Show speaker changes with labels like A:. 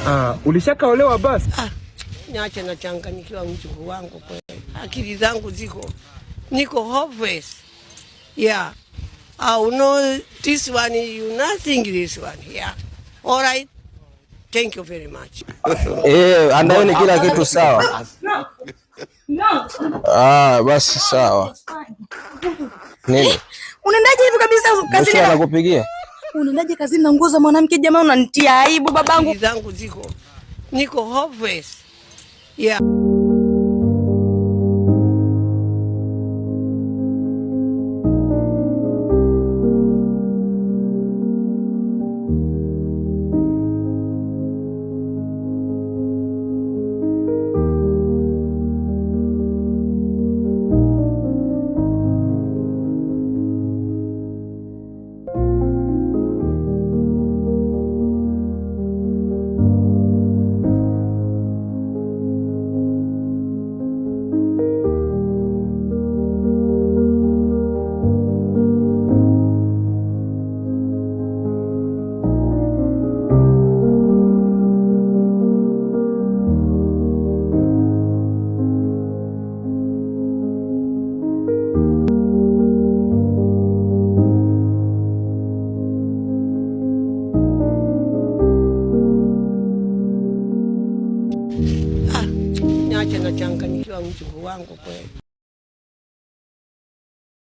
A: Ah, ulishakaolewa basi?
B: Ah, niache nachanganyikiwa mjukuu wangu kweli. Akili zangu ziko niko hopeless. Yeah. I know this one, you nothing this one. Yeah. All right. Thank you very much.
C: Eh, andaeni kila kitu sawa. Ah, basi sawa. Nini?
D: Unaendaje hivi kabisa kazini?
C: Bosi anakupigia?
D: Unaendaje kazini na nguo za mwanamke jamaa, unanitia aibu babangu.
B: Akili zangu ziko niko hopeless. Yeah. Ah, niache nachanganyikiwa mjukuu wangu kweli.